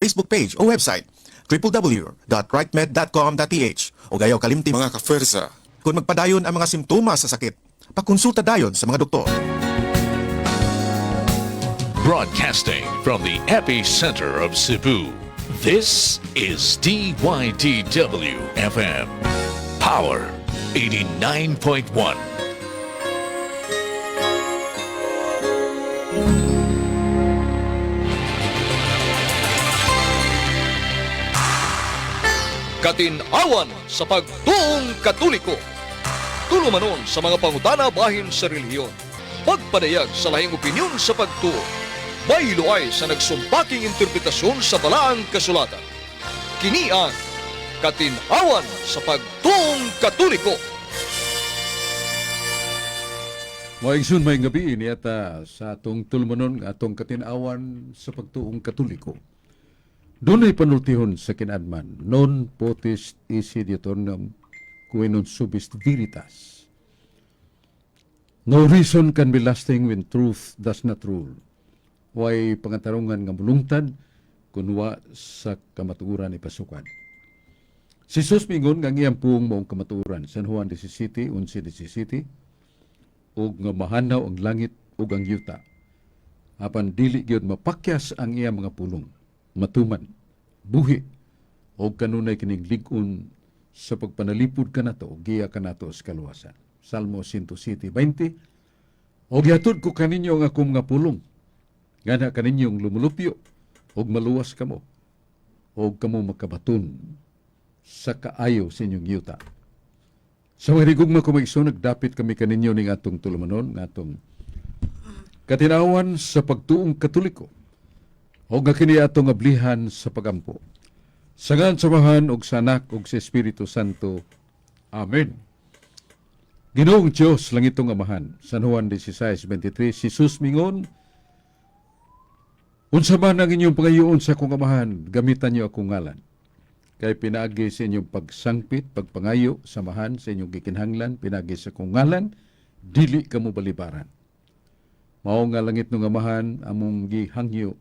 Facebook page o website www.rightmed.com.ph o gayaw kalimti. Mga kaferza, Kung magpadayon ang mga simptomas sa sakit, pakonsulta dayon sa mga doktor. Broadcasting from the epicenter of Cebu, this is DYDW FM. Power 89.1. Katinawan sa pagtuong Katoliko. Tulumanon sa mga pangutana bahin sa relihiyon. Pagpadayag sa lahing opinyon sa pagtuo. Baylo ay sa nagsumpaking interpretasyon sa balaang kasulatan. Kini ang Katinawan sa pagtuong Katoliko. Maigsoon, may gabi niyata sa atong tulumanon nga atong katinawan sa pagtuong Katoliko. Dunay panultihon sa kinadman, non potest esse diuturnom quae non subest veritas. No reason can be lasting when truth does not rule. Way pangatarungan nga mulungtad kun wa sa kamatuoran ipasukan. Si Jesus mingon nga ang iyang puong maong kamatuoran. San Juan 17:11, ug nga mahanaw ang langit ug ang yuta, apan dili gyud mapakyas ang iyang mga pulong. Matuman, buhi og kanunay kining lig-on sa pagpanalipod kanato, giya kanato sa kaluwasan. Salmo 107:20. Og gihatod ko kaninyo ang akong mga pulong, ngana kaninyong lumulupyo ug maluwas kamo, og kamo makabaton sa kaayo sa inyong yuta. Sa mga rigugma ko, mga, nagdapit kami kaninyo ning atong tulumanon, nga atong katinawan sa pagtuong Katoliko. O nga kini atong ablihan sa pagampo. Sa ngalan sa Amahan ug sa Anak ug sa Espiritu Santo. Amen. Ginoong Diyos, langitong Amahan, San Juan 16:23, si Jesus mingon, "Unsa man ang inyong pangayoon sa akong Amahan, gamitan niyo akong ngalan. Kay pinaagi sa inyong pagsangpit, pagpangayo, samahan sa inyong gikinhanglan, pinaagi sa akong ngalan, dili kamo balibaran." Mao nga langit ng Amahan, among gihangyo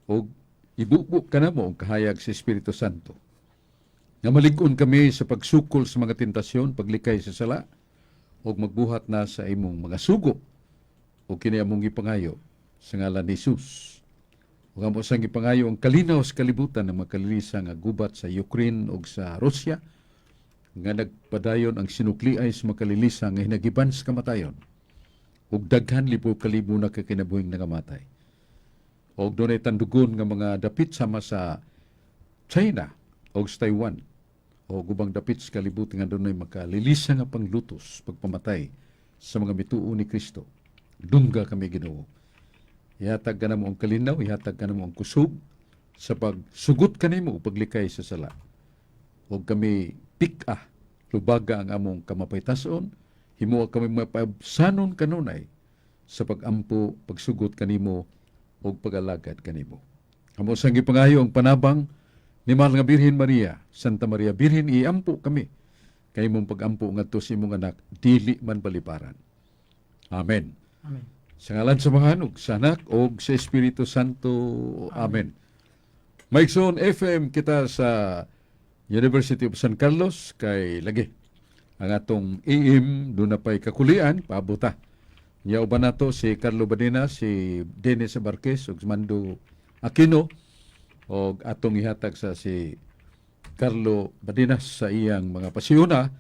og ibubo kanamo ang kahayag sa Espiritu Santo, nga malig-on kami sa pagsukol sa mga tentasyon, paglikay sa sala, ug magbuhat na sa imong mga sugo. Ug kini among gipangayo sa ngalan ni Jesus. Ug amo sang gipangayo ang kalinaw sa kalibutan ng makalilisa nga gubat sa Ukraine ug sa Russia nga nagpadayon ang sinukliay sa makalilisa nga hinagiban sa kamatayon. Ug daghan libo kalibo na kakinabuhing nangamatay. Og dunay tandugon nga mga dapit sama sa China o sa Taiwan o ubang dapit sa kalibutan nga dunay makalilisa nga panglutos, pagpamatay sa mga mituo ni Kristo. Dungga kami, Ginoo. Ihatag ka namo ang kalinaw, ihatag ka namo ang kusog sa pagsugot kanimo ug paglikay sa sala. Ug kami pik-a, lubaga ang among kamapaytason, himoa kami mapabsanon kanunay sa pagampo, pagsugot kanimo ug pag-alagad kanimo. Amo sang gipangayo ang panabang ni Mahal nga Birhen Maria, Santa Maria Birhen, iampo kami kay imong pagampo ngadto sa imong anak, dili man balibaran. Amen. Amen. Sa ngalan sa Amahan ug sa Anak ug sa Espiritu Santo. Amen. Maigsoon, FM kita sa University of San Carlos kay lagi ang atong AM duna pay kakulian paabota. Nya uban nato si Carlo Badena, si Dennis Barquez ug si Mando Aquino og atong ihatag sa si Carlo Badenas sa iyang mga pasiyuna.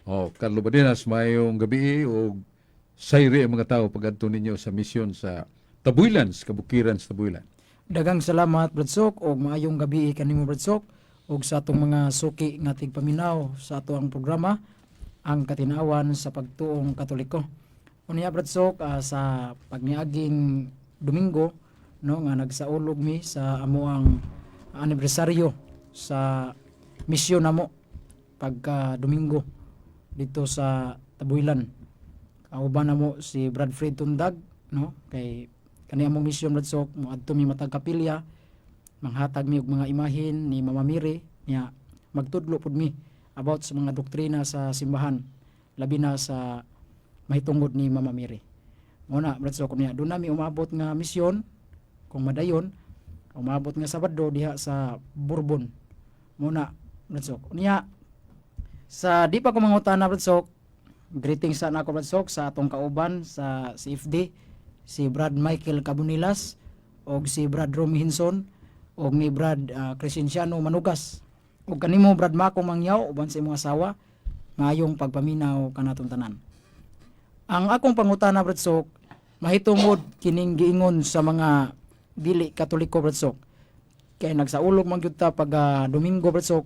O Carlo Badenas, mayong gabi og sayri ang mga tao pagadto ninyo sa misyon sa Tabuilan, sa kabukiran sa Tabuilan. Daghang salamat, Bradsok, og maayong gabi kanimo, Bradsok, ug sa atong mga suki nga tigpaminaw sa ato ang programa, ang Katinawan sa Pagtuong Katoliko. Unya, Bradsok, sa pagniaging Domingo, no, nga nagsaulog mi sa amoang anibersaryo sa misyon namo pagka Domingo dito sa Tabuilan. Kauban namo si Brad Fred Tundag, no, kay kani among misyon, Bradsok, moadto mi matag kapilya, manghatag mi og mga imahin ni Mama Mary niya, magtudlo pud mi about sa mga doktrina sa simbahan, labi na sa mahitungod ni Mama Mary. Mao na, Bradsok, niya doon nami umabot nga misyon kung madayon. Umabot nga Sabado diha sa Bourbon. Muna, Brad Sok. Unya, sa di pa ko mangutana, Brad Sok, greetings sa nako, Brad Sok, sa atong kauban sa CFD, si Brad Michael Cabunilas og si Brad Romy Hinson og ni Brad Crescenciano Manugas. Og kanimo, Brad Mako Mangyaw, uban sa imong asawa, maayong pagpaminaw kanatong tanan. Ang akong pangutana, Brad Sok, mahitungod kining giingon sa mga dili Katoliko, Brad Sok. Kay nagsaulog man gyud ta pag Domingo, Brad Sok,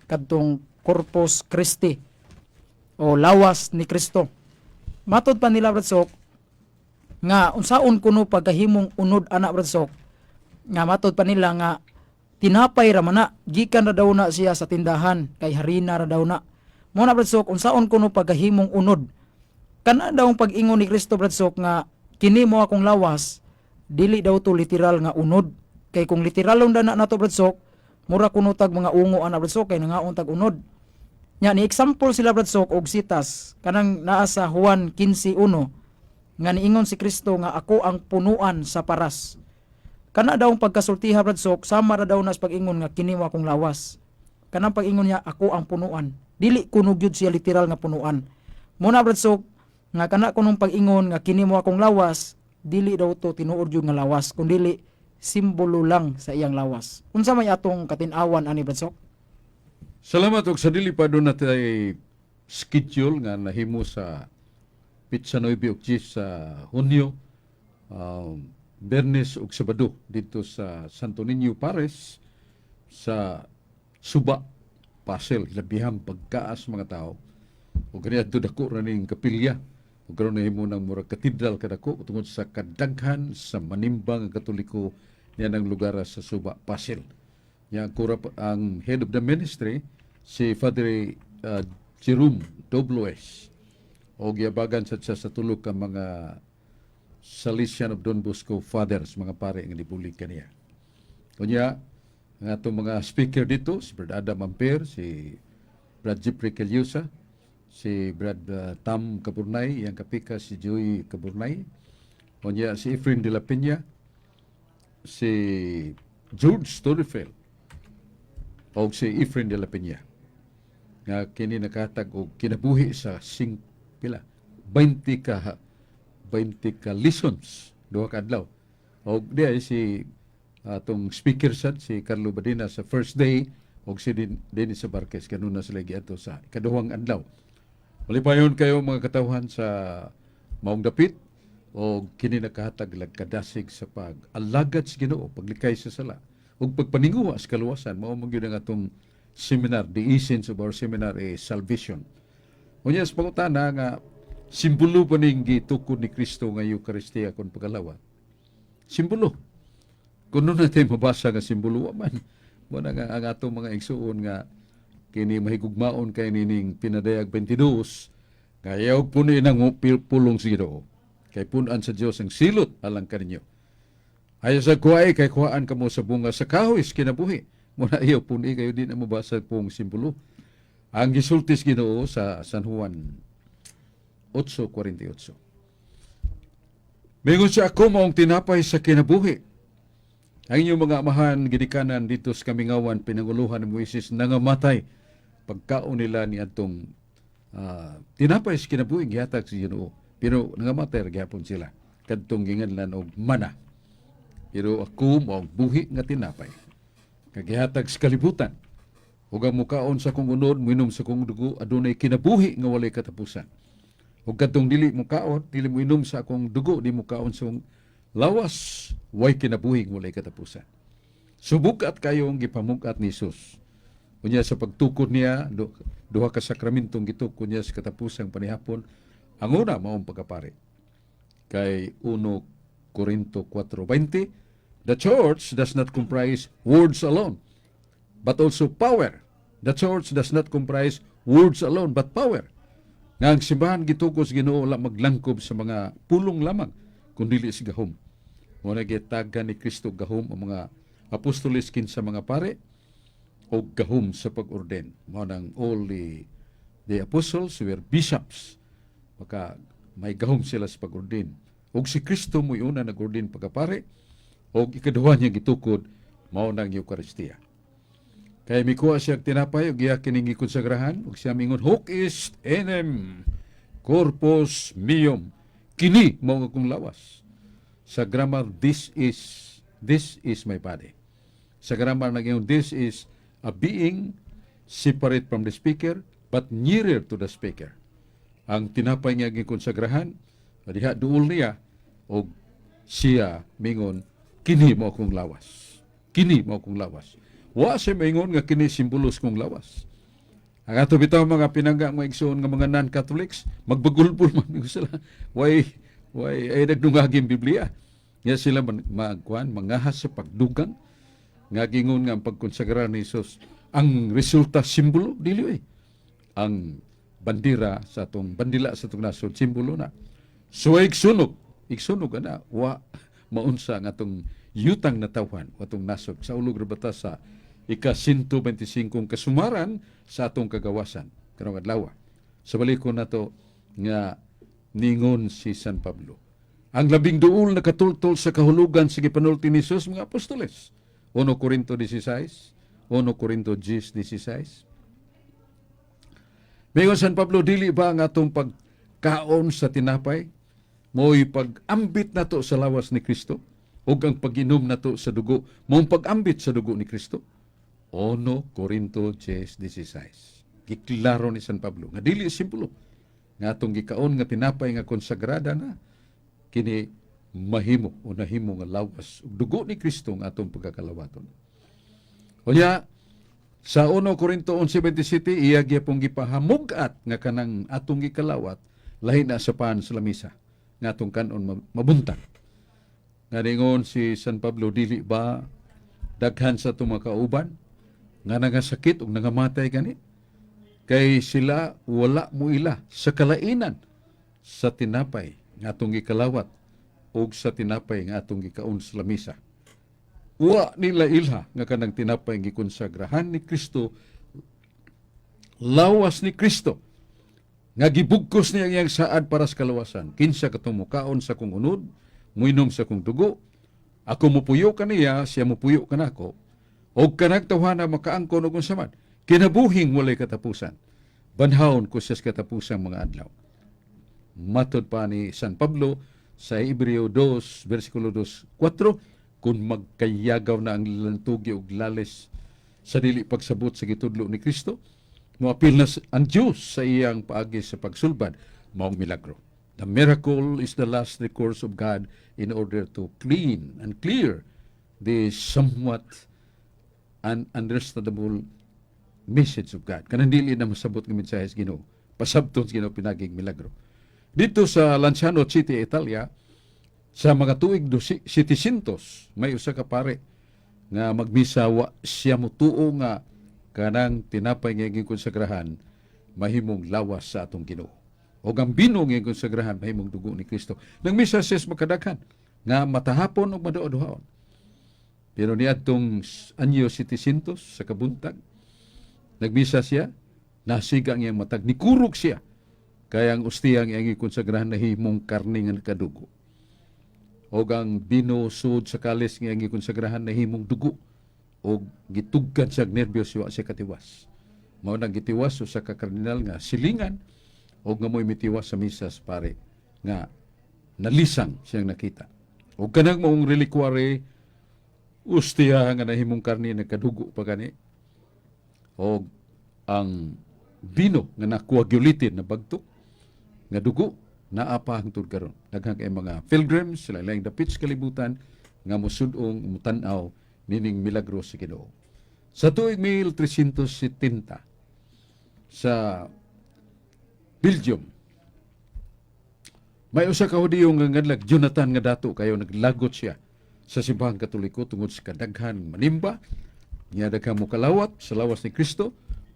kadtong Corpus Christi o lawas ni Kristo. Matod pa nila, Brad Sok, nga unsaon kuno pagkahimong unod ana, Brad Sok, nga matod pa nila nga tinapay ra man na, gikan ra daw na siya sa tindahan kay harina ra daw na. Mo na, Brad Sok, unsaon kuno pagkahimong unod? Kana daw ang pag-ingon ni Kristo, Brad Sok, nga "Kini mao akong lawas," dili daw to literal nga unod, kay kung literalon da na nato, Brad Sok, mura kuno tag mga ungo ana, Brad Sok, kay nangaon tag unod. Nya ni example sila, Brad Sok, og sitas kanang naa sa Juan 15:1 nga niingon si Kristo nga "Ako ang punuan sa paras." Kana daw ang pagkasultiha, Brad Sok, sama ra daw nas pag-ingon nga "Kini mao akong lawas." Kanang pag-ingon niya "Ako ang punuan," dili kuno gyud siya literal nga punuan. Muna, Brad Sok, nga kana kunong pag-ingon nga "Kini mao akong lawas," dili daw to tinuod gyud nga lawas, kundili simbolo lang sa iyang lawas. Unsa may atong katin-awan ani, Brad Sok? Salamat, og sa dili pa doon natay schedule nga nahimo sa petsa 9 ug 10 sa Hunyo, Biyernes ug Sabado, dito sa Santo Niño Parish sa Suba, Pasel, labihang pagkaas mga tao. Ug kaniadto dako ra ning kapilya. Ug karon nahimo ng murag katedral kadako tungod sa kadaghan sa manimbang nga Katoliko niya ng lugar sa Suba, Pasel. Nya ang kura ang head of the ministry si Father Jerome Dobloes o giabagan sa siya sa tulo ka mga Salesian of Don Bosco Fathers, mga pare nga nibulig kaniya. Unya, ang atong mga speaker dito, si Brad Adam Amper, si Brad Jeffrey Calyusa, si Brad Tam Kaburnay, iyang kapika si Joey Kaburnay, unya si Efrain de la Peña, si George Storyfield, o si Efrain de la Peña nga kini nakahatag og kinabuhi sa sing pila 20 ka lessons duha ka adlaw. Og di ay si atong speaker sad si Carlo Badina sa first day og si Dennis Barquez kanuna sila giadto sa ikaduhang adlaw. Malipayon kayo mga katawhan sa maong dapit og kini nakahatag lag kadasig sa pag-alagad sa Ginoo, paglikay sa sala ug pagpaninguha sa kaluwasan. Mao man gyud ang atong seminar. The essence of our seminar is salvation. Unya sa pangutana nga simbolo pa ning gitukod ni Kristo nga Eucharistia kon pagkalawat. Simbolo. Kung nun natin mabasa nga simbolo, wa man. Mo na nga ang atong mga igsuon nga kini mahigugmaon kay nining Pinadayag 22 nga ayaw puno nang pulong sa Ginoo. Kay punan sa Dios ang silot alang kaninyo. Ayaw sa kuhay kay kuhaan kamo sa bunga sa kahoy sa kinabuhi. Muna ayaw puni kayo di na mabasa pong simbolo. Ang gisulti sa Ginoo sa San Juan 8:48. Mingon siya, "Ako maong tinapay sa kinabuhi. Ang inyong mga amahan gidikanan dito sa kamingawan pinanguluhan ni Moises nangamatay pagkaon nila ni atong tinapay sa kinabuhi gihatag sa Ginoo. Pero nangamatay ra gihapon sila kadtong ginganlan og mana. Pero ako mao ang buhi nga tinapay nga gihatag sa kalibutan. Ug ang mukaon sa akong unod, muinom sa akong dugo, adunay kinabuhi nga walay katapusan. Ug kadtong dili mukaon, dili moinom sa akong dugo, di mukaon sa akong lawas, way kinabuhi nga walay katapusan." So bug-at kayong gipamug-at ni Jesus. Unya sa pagtukod niya, duha ka sakramentong gitukod niya sa katapusang panihapon. Ang una maong pagkapari. Kay 1 Corinto 4:20, "The church does not comprise words alone, but also power. The church does not comprise words alone, but power." Nga ang simbahan gitukod sa Ginoo wala maglangkob sa mga pulong lamang, kundi sa gahom. Mo na gitagan ni Kristo gahom ang mga apostoles kinsa mga pare o gahom sa pag-orden. Mao nang all the apostles were bishops. Maka may gahom sila sa pag-orden. Og si Kristo mo'y una nag-orden pagkapare, og ikaduha niya gitukod Mao nang Eucharistia. Kay mikuha siya og tinapay ug iya kining gikonsagrahan ug siya mingon, "Hoc est enim corpus meum." Kini mao ang akong lawas. Sa grammar, "This is my body." Sa grammar nag "this is" a being separate from the speaker but nearer to the speaker. Ang tinapay nga gikonsagrahan diha duol niya og siya mingon, "Kini mao akong lawas. Kini mao akong lawas." Wa siya maingon nga kini simbolo sa kong lawas. Ang ato bitaw mga pinangga, mga igsoon nga mga non-Catholics, magbagulbol man migo sila. Way ay nagdungaging Biblia. Nga sila man, magkuan, mangahas sa pagdugang nga gingon nga ang pagkonsagra ni Jesus ang resulta simbolo, dili eh. Ang bandira sa atong bandila sa atong nasod, simbolo na. So igsunog, igsunog ana wa maunsa ang atong yutang natawhan o atong nasod sa ulog ra bata sa ika 125 kasumaran sa atong kagawasan karong adlaw. Sa balikon nato nga ningon si San Pablo. Ang labing duol na katultol sa kahulugan sa gipanulti ni Jesus mga apostoles. 1 Corinto 16, 1 Corinto 10:16. Mingon San Pablo, "Dili ba ang atong pagkaon sa tinapay mo'y pag-ambit nato sa lawas ni Kristo ug ang pag-inom nato sa dugo mo'y pag-ambit sa dugo ni Kristo?" 1 Corinto 10:16. Giklaro ni San Pablo nga dili simbolo nga atong gikaon nga tinapay nga konsagrada na kini mahimo o nahimo nga lawas ug dugo ni Kristo nga atong pagkakalawaton. Unya sa 1 Corinto 11:27, iya gyapong gipahamug-at nga kanang atong gikalawat lahi na sa pan sa lamisa nga atong kanon mabuntag. Nga ningon si San Pablo, "Dili ba daghan sa atong mga kauban nga nangasakit ug nangamatay gani kay sila wala mo ila sa kalainan sa tinapay nga atong gikalawat ug sa tinapay nga atong gikaon sa lamisa? Wa nila ilha nga kanang tinapay gikonsagrahan ni Kristo lawas ni Kristo nga gibugkos niya ang iyang saad para sa kalawasan. Kinsa katong mukaon sa kong unod, muinom sa kong dugo, ako mupuyo kaniya, siya mupuyo kanako, og kanang tawhana makaangkon og unsa man, kinabuhing walay katapusan, banhawon ko siya sa katapusang mga adlaw." Matod pa ni San Pablo sa Hebreo 2 versikulo 2 4, kung magkayagaw na ang lantugi og lalis sa dili pagsabot sa gitudlo ni Kristo, moapil na ang Dios sa iyang paagi sa pagsulbad, maong milagro. The miracle is the last recourse of God in order to clean and clear the somewhat ununderstandable message of God. Kanang dili na masabot nga mensahe sa Ginoo. Pasabton sa Ginoo pinaging milagro. Dito sa Lanciano City, Italia, sa mga tuig 700, may usa ka pare nga magmisa, wa siya mutuo nga kanang tinapay nga gikonsagrahan mahimong lawas sa atong Ginoo. O ang bino nga gikonsagrahan mahimong dugo ni Kristo. Nagmisa siya sa makadaghan nga matahapon o maduha-duhaon. Pero niadtong anyo 700 sa kabuntag, nagmisa siya, nasiga ang iyang matag, nikurog siya. Kaya ang ostiyang iyang gikonsagrahan nahimong karne nga nakadugo. O ang bino sud sa kalis nga iyang gikonsagrahan nahimong dugo. O gitugkan siya og nerbyos, wa siya katiwas. Mao nang gitiwas usa ka kardinal nga silingan o nga mo'y mitiwas sa misa sa pare nga nalisang siyang nakita. O kanang maong reliquary, ustiya nga nahimong karne nagkadugo pa gani. O ang bino nga na-coagulated na bagtok nga dugo naa pa hangtod karon. Daghan kay mga pilgrims sila laing dapit sa kalibutan nga mosud-ong mutan-aw nining milagro sa Ginoo. Sa tuig 1370 sa Belgium, may usa ka Hudiyo nga ngadlag Jonathan nga dato kayo, naglagot siya sa simbahang Katoliko tungod sa kadaghan manimba niya, daghan mo kalawat sa lawas ni Kristo.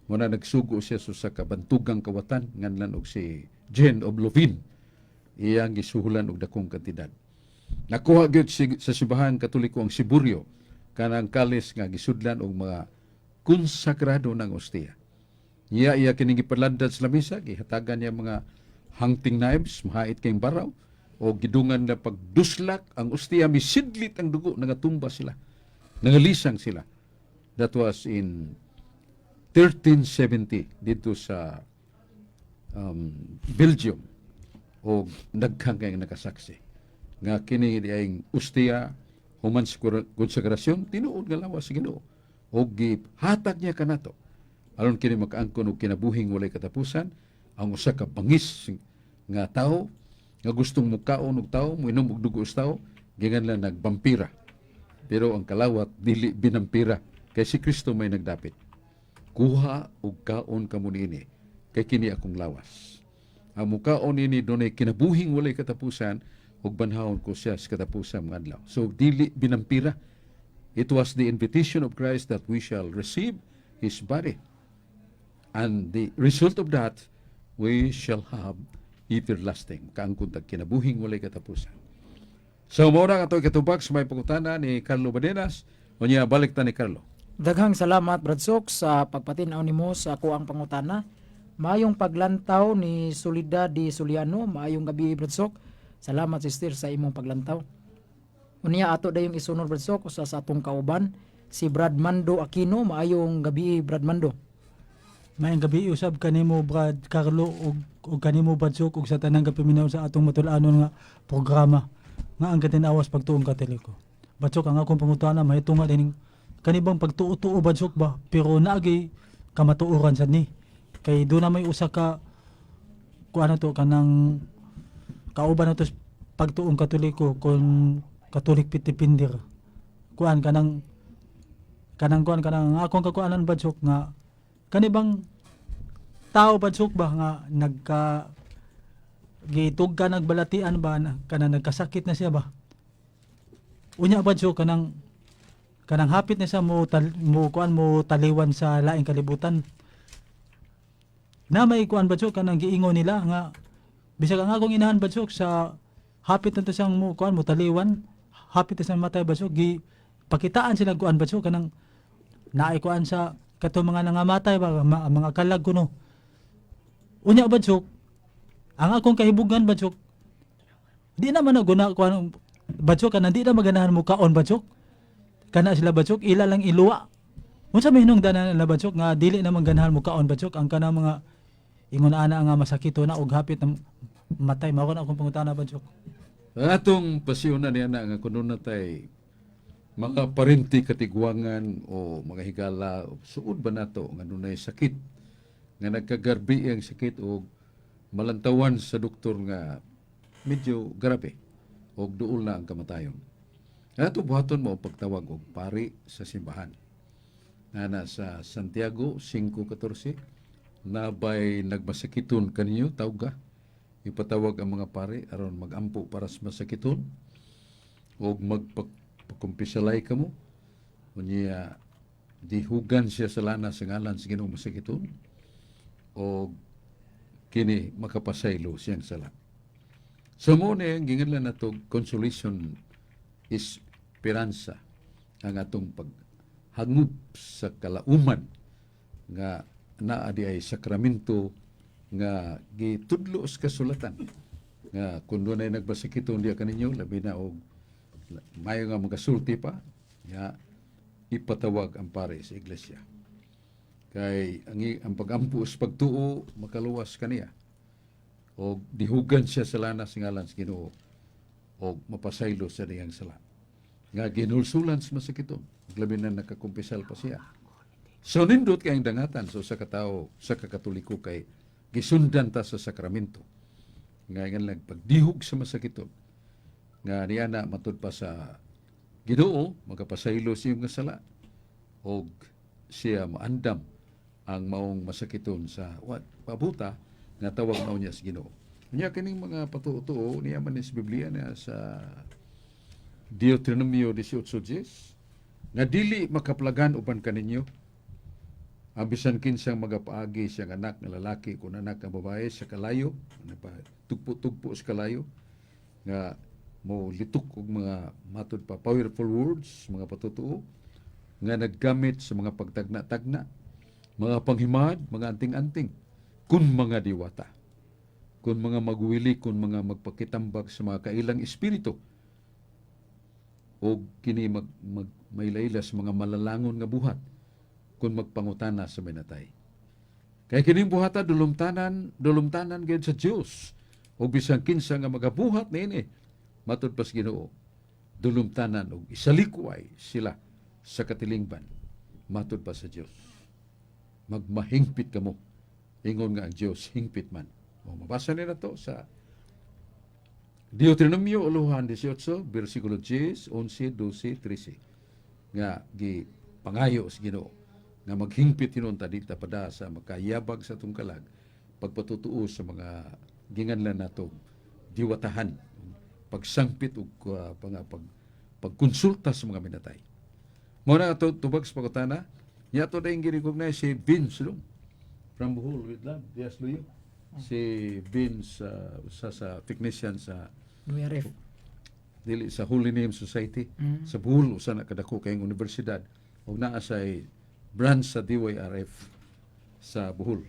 Muna nagsugo siya sa usa ka bantugang kawatan nganlan og si Jean of Louvain. Iyang gisuhulan og dakong kantidad. Nakuha gyud sa simbahan Katoliko ang siburyo, kanang kalis nga gisudlan og mga konsagrado ng ostiya. Niya iya kining gipalandad sa lamisa, gihatagan niya mga hunting knives, mahait kayong baraw, o gidungan na pagduslak ang ostiya, misidlit ang dugo, nangatumba sila. Nangalisang sila. That was in 1370 dito sa Belgium, o daghan kay nakasaksi nga kini diayng ustiya human sa konsegrasyon, tinuod nga lawas sa Ginoo og gihatag niya kanato aron kini makaangkon og kinabuhing walay katapusan. Ang usa ka bangis nga tawo nga gustong mukaon og tawo, moinom og dugo sa tawo, giinganlan nagbampira, pero ang kalawat dili binampira kay si Kristo may nagdapit, "Kuha og kaon kamo niini kay kini akong lawas. Ang mukaon nini dunay kinabuhing walay katapusan ug banhawon ko siya sa katapusan mga adlaw." So dili binampira. It was the invitation of Christ that we shall receive His body. And the result of that, we shall have everlasting. Kaangkon tag kinabuhing walay katapusan. So mao na ato katubag sa may pangutana ni Carlo Badenas. Unya balik ta ni Carlo. Daghang salamat, Brad Sok, sa pagpatin-aw nimo sa akoang pangutana. Maayong paglantaw ni Solida di Soliano, maayong gabi, Brad Sok. Salamat, sister, sa imong paglantaw. Unya ato dayong isunod, Brad Sok, usa sa atong kauban, si Brad Mando Aquino. Maayong gabi, Brad Mando. Maayong gabi usab kanimo, Brad Carlo, ug kanimo, Brad Sok, ug sa tanang gapaminaw sa atong matul-anon nga programa nga Ang Katinawas Pagtuong Katoliko. Brad Sok, ang akong pangutana mahitungod dining kanibang pagtuo-tuo, Brad Sok, ba, pero naagay kamatuoran sad ni kay doon na may usa ka kuan to kanang kauban nato sa pagtuong Katoliko kon Catholic Defender, kuan kanang kuan kanang akong kakuanan, Brad Sok, nga kanibang tao, Brad Sok, ba nga nagka gitug ka nagbalatian ba na, kanang nagkasakit na siya ba, unya, Brad Sok, kanang kanang hapit na siya mo kuan mo taliwan sa laing kalibutan na may kuan, Brad Sok, kanang giingon nila nga bisag ang akong inahan, Brad Sok, sa hapit na to siyang mo kuan mo taliwan, hapit na siyang matay, Brad Sok, gi pakitaan sila kuan, Brad Sok, kanang naay kuan sa kato mga nangamatay ba, mga kalag kuno. Unya, Brad Sok, ang akong kahibugan, Brad Sok, di naman na guna kuan, Brad Sok, kanang di na maganahan mo kaon, Brad Sok, kana sila, Brad Sok, ila lang iluwa. Unsa may hinungdan nila, Brad Sok, nga dili na ganahan mo kaon, Brad Sok, ang kanang mga ingon ana nga masakito na og hapit na matay? Mao na akong pangutana, Brad Sok. Ang atong pasyonan niya na nga kuno na tay mga parente, katigwangan o mga higala, suod ba nato nga dunay sakit nga nagkagarbi ang sakit o malantawan sa doktor nga medyo grabe o duol na ang kamatayon. Ang ato buhaton mo pagtawag og pari sa simbahan. Na sa Santiago 5:14, "Nabay nagmasakiton kaninyo, tawga. Ipatawag ang mga pari aron magampo para sa masakiton og magpagkumpisalay kamo. Unya dihugan siya sa lana sa ngalan sa Ginoong masakiton og kini makapasaylo siyang sala." So mo na ang ginganlan nato consolation, esperanza, ang atong paghangup sa kalauman nga naa di ay sakramento nga gitudlo sa kasulatan nga kung dunay nagmasakiton diya kaninyo, labi na og mayo nga magasulti pa ya, ipatawag ang pare sa iglesia kay ang pagampo sa pagtuo makaluwas kaniya og dihugan siya sa lana sa ngalan sa Ginoo og mapasaylo sa diyang sala nga ginulsulan sa masakiton, labi na nakakumpisal pa siya. So nindot kay ang dangatan so sa katao sa kakatoliko kay gisundan ta sa sakramento nga nga lang pagdihog sa masakiton nga niya na matud pa sa Ginoo magapasaylo sa iyong nga sala og siya maandam ang maong masakiton sa wat pabuta nga tawag na niya sa Ginoo. Unya kining mga patuo-tuo niya man ni sa Biblia na sa Deuteronomio 18:10 nga dili makaplagan uban kaninyo ang bisan kinsang magapaagi siyang anak nga lalaki kun anak nga babae sa kalayo, tugpo-tugpo sa kalayo nga mo litok og mga matud pa powerful words, mga patutuo nga naggamit sa mga pagtagna-tagna, mga panghimad, mga anting-anting, kun mga diwata, kun mga magwili, kun mga magpakitambag sa mga kailang espiritu. Og kini mag, mag maylayla sa mga malalangon nga buhat kung magpangutana sa minatay. Kay kining buhata dulumtanan, dulumtanan gyud sa Dios. Og bisan kinsa nga magabuhat niini matud pa sa Ginoo, dulumtanan og isalikway sila sa katilingban matud pa sa Dios. Magmahingpit kamo ingon nga ang Dios hingpit man. O mabasa nila to sa Deuteronomio uluhan 18 versikulo 10, 11, 12, 13 nga gi pangayo sa Ginoo nga maghingpit hinuon ta dita pada sa makayabag sa atong kalag pagpatutuo sa mga ginganlan nato diwatahan, pagsangpit ug pagkonsulta sa mga minatay. Mao na ato tubag sa pagutana nya ato dayong gi-recognize si Vince Long from Bohol with love, Dias Luyo. Si Vince, usa sa technician sa DYRF. Dili, sa Holy Name Society sa Bohol, usa na kadako kayong universidad ug naa sa branch sa DYRF sa Bohol.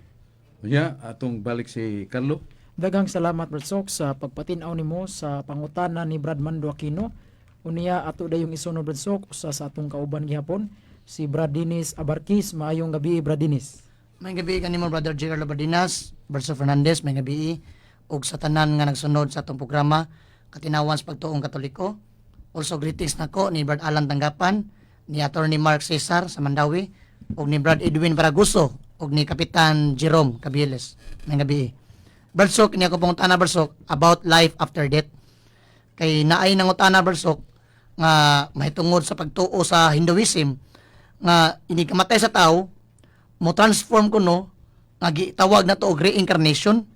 Unya atong balik si Carlo. Daghang salamat, Brad Sok, sa pagpatin-aw nimo sa pangutana ni Brad Mando Aquino. Unya ato dayong isunod, Brad Sok, usa sa atong kauban gihapon, si Brad Dennis Abarquis. Maayong gabi, Brad Dennis. Maayong gabi kanimo, Brother J.R. Labardinas, Berso Fernandez, maayong gabi ug sa tanan nga nagsunod sa atong programa Katinawan sa Pagtuong Katoliko. Also greetings nako ni Brad Alan Tanggapan, ni Attorney Mark Cesar sa Mandawi, ug ni Brad Edwin Baraguso ug ni Kapitan Jerome Cabiles. Maayong gabi. Brad Sok, niya ko pangutana, Brad Sok, about life after death. Kay naay nangutana, Brad Sok, nga mahitungod sa pagtuo sa Hinduism nga inig kamatay sa tao mo transform kuno nga gitawag na to og reincarnation.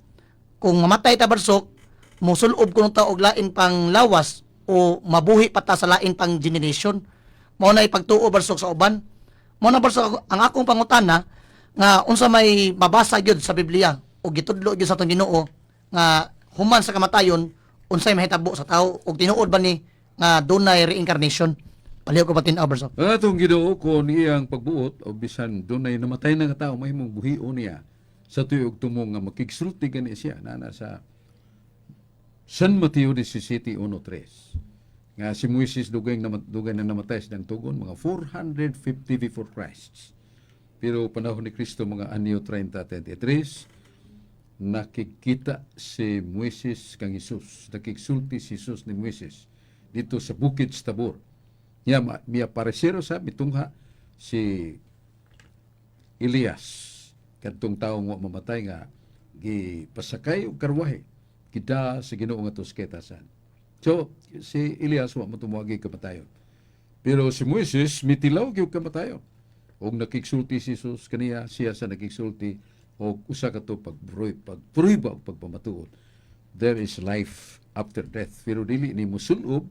Kung mamatay ta, Brad Sok, mosulob kuno ta og lain pang lawas o mabuhi pa ta sa lain pang generation. Mao na ipagtuo, Brad Sok, sa uban. Mao na, Brad Sok, ang akong pangutana nga unsa may mabasa gyud sa Biblia o gitudlo gyud sa atong Ginoo nga human sa kamatayon unsay mahitabo sa tao ug tinuod ba ni nga dunay reincarnation? Palihog ko patin-aw, Brad Sok. Ang atong Ginoo kon iyang pagbuot o bisan dunay namatay na nga tao mahimong buhion niya sa tuyog tumong nga makigsulti gani siya nana sa San Mateo 17:1-3 nga si Moises dugay na dugay na namatay sa tugon mga 450 before Christ. Pero panahon ni Kristo mga anyo 30-33 nakikita si Moises kang Jesus. Nakigsulti si Jesus ni Moises dito sa Bukid sa Tabor. Niya miaparesero sa mitungha si Elias kadtong tawo nga mamatay nga gipasakay og karwahe kita sa Ginoo nga tusketasan. So si Elias wa matumuagi kamatayon. Pero si Moises mitilaw gyud kamatayon. Og nakigsulti si Jesus kaniya, siya sa nakigsulti og usa ka to pagprueba og pagpamatuod. There is life after death pero dili ni musulob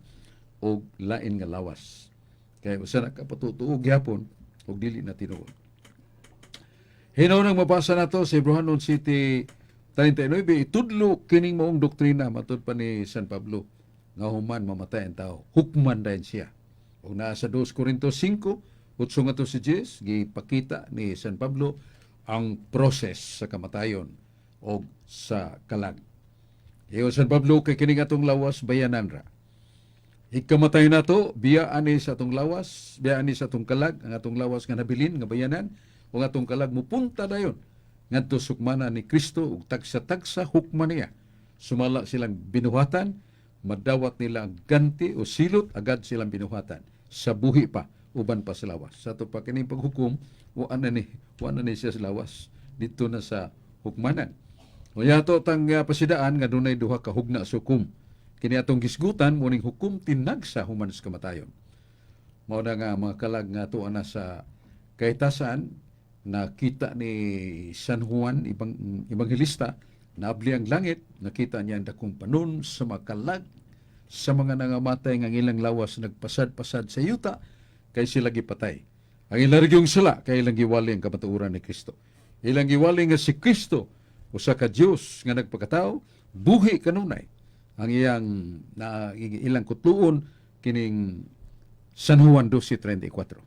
og lain nga lawas. Kay usa na ka patutuo gyapon og dili na tinuod. Hinaw nang mabasa nato sa Hebreohanon 7:39, itudlo kining maong doktrina matud pa ni San Pablo nga human mamatay ang tao, hukman dayon siya. Ug naa sa 2 Corinto 5, 8 ngadto sa 10, gipakita ni San Pablo ang proses sa kamatayon o sa kalag. Iyo San Pablo, kay kining atong lawas bayanan ra. Ikamatay nato, biya ani sa atong lawas, biya ani sa atong kalag, ang atong lawas nga nabilin nga bayanan, ug atong kalag mupunta dayon ngadto sukmana ni Kristo ug tagsa-tagsa hukman niya. Sumala silang binuhatan, madawat nila ang ganti o silot agad silang binuhatan sa buhi pa uban pa sa lawas. Sa ato pa kining paghukom, wa na ni siya sa lawas dito na sa hukmanan. O yato tang pasidaan nga dunay duha ka hugna sa hukom. Kini atong gisgutan mo ning hukom tinagsa human sa kamatayon. Mao na nga mga kalag nga ato na sa kahitasan nakita ni San Juan ibang Ebanghelista, naabli ang langit, nakita niya ang dakong panon sa mga kalag sa mga nangamatay nga ang ilang lawas nagpasad-pasad sa yuta kay sila gipatay. Ang ilang yung sala kay ilang giwali ang kamatuoran ni Kristo. Ilang giwali nga si Kristo usa ka Dios nga nagpakatao, buhi kanunay. Ang iyang na ilang kutluon kining San Juan 12:34.